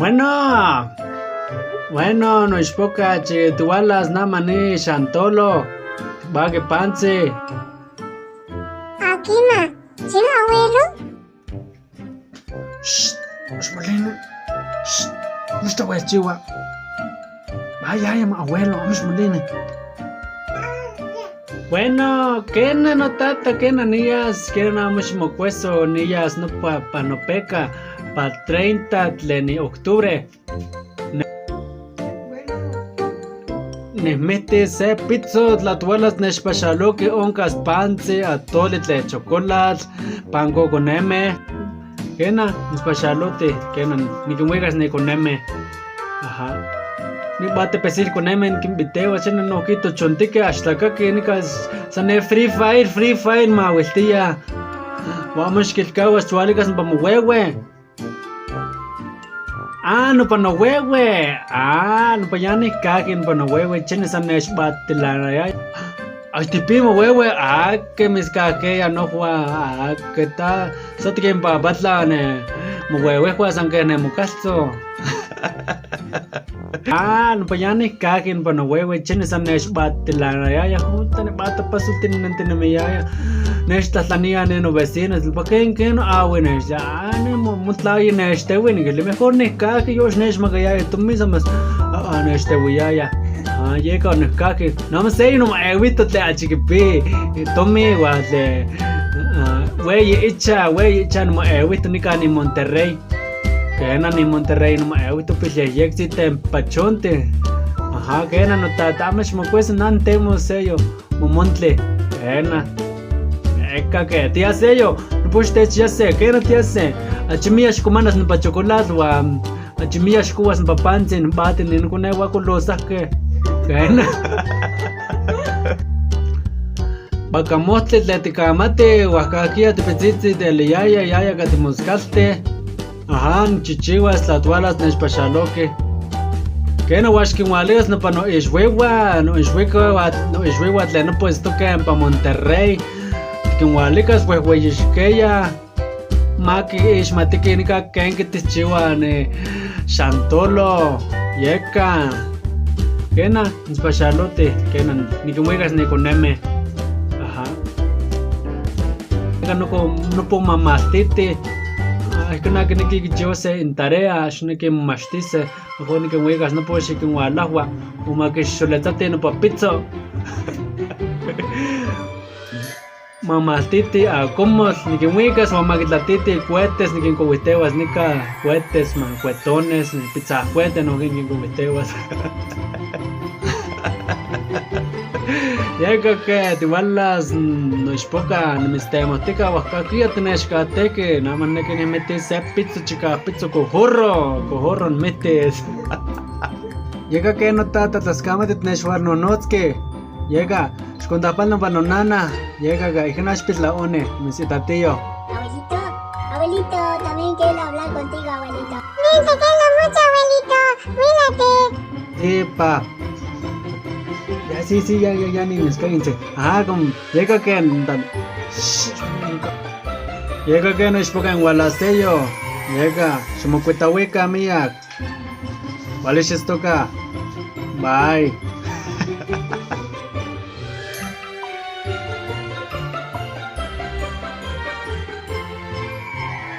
Bueno, bueno, noichpoca, tihualas nama ni xantolo, tibaqui pantzi. Akima, ¿sí abuelo? Shh, xmolini. Shh, moxtlahuelchihua. Vaya, ya, abuelo, amo xmolini. Bueno, quena no tata, quena niyas, quena amo ximocueso, niyas nopa panopeca, pa 30 tlen octubre. Nihmihtis se pitzotl tla tihualas nechpaxaloqui oncas pantzi, atoli tlen chocolatl, pancoconeme. Quena, mitzpaxaloti, quena, niquinhuicas ni coneme. Ajá. Nibatepecil coneme niquinpiteua, xana nohqui tochontique axtlacaqui nica san ne Free Fire, Free Fire mahuiltia. Huan amo ixquilcahuas chualicas nopa mohuehue. Ah, nopa nohuehue. Ah, nopa ya nijcaqui nopa nohuehue, chini san nechbatilanayaya. Ay, tipi mohuehue. Ah, que mitzcajqueya nohua. Ah, que ta, sa tiquinpapatla ne mohuehuejua san que nemocaltzo. Ah, nopa ya nijcaqui nopa nohuehue, chini san nechbatilanayaya. Juta nibatapasoltinentinemiyaya. Nechtlajtlania ne novecinos, ¿pa ken ken ahui nech? Ah, ne motlayi nechtehui, niquilui mejor nijcaqui, yo nechmacayaya tomin san mas nechtehuiyaya. Ah, yeka nijcaqui. Nada más seyo nomoehuito tlen achi quipi tomi huan tlen hueyi icha, hueyi icha nomoehuito nica ni Monterrey. Quena ni Monterrey nomoehuito pilyeyectzi tempachonti. Ajá, quena notata, amo ximocueso nan temo seyo momontli. Quena. Eka que tía sello, no puedes te se, quena tía se. Achimia xcomanas nopa chocolatl huan achimia xcohuas nopa pantzi nbati ninconeua colosahque. Quena. Bacamostli tlen ticamati huajcaquia tipitzitzi teliyaya yaya catimoscalte. Ajá, nchichihuas tla tihualas nechpaxaloqui. Quena huan xquinhualicas nopa noixuihua, noixuicua, noixuihua tlen nopa itztoque pa Monterrey. Tiquinhualicas huehueyixqueya. Ma quiixmatiqui nica quen quitijchihua ne xantolo, yeka. Quena, mitzpaxaloti, quena, niquinhuicas niconeme. Ajá. Nica nopo mamaltiti. Axca quinequi quichihuase intarea, xnequi momachtise, mejor niquinhuicas nopa xiquinhualahua o ma quixoletzati nopa pitzo. Mamaltiti acomotl niquinhuicas huan ma quitlatiti cohetes niquincohuitehuas nica cohetes, ma cuetones, pitzacohete nohqui niquincohuitehuas. Yeka que tihualas noixpoca nimitztemohtica huajcaquia tinechcatequi, nama nequi nihmitis se pitzo chicapitzo cojorro, cojorro nihmitis. Yeka que notata tlascamati tinechhualnonotzqui. Yeka, xcontapal nopa nonana. Yeka que ijina xpitlaone, mitzitatillo. Abuelito, abuelito, también quiero hablar contigo, abuelito. Te quiero mucho, abuelito. Cuídate. Epa. Ya, sí, sí, ya, ya, ya, niños, cállense. Ajá, como, llega que llega que no es en Gualasello. Llega, ximocuitahuica, miak. Vale, toca. Bye.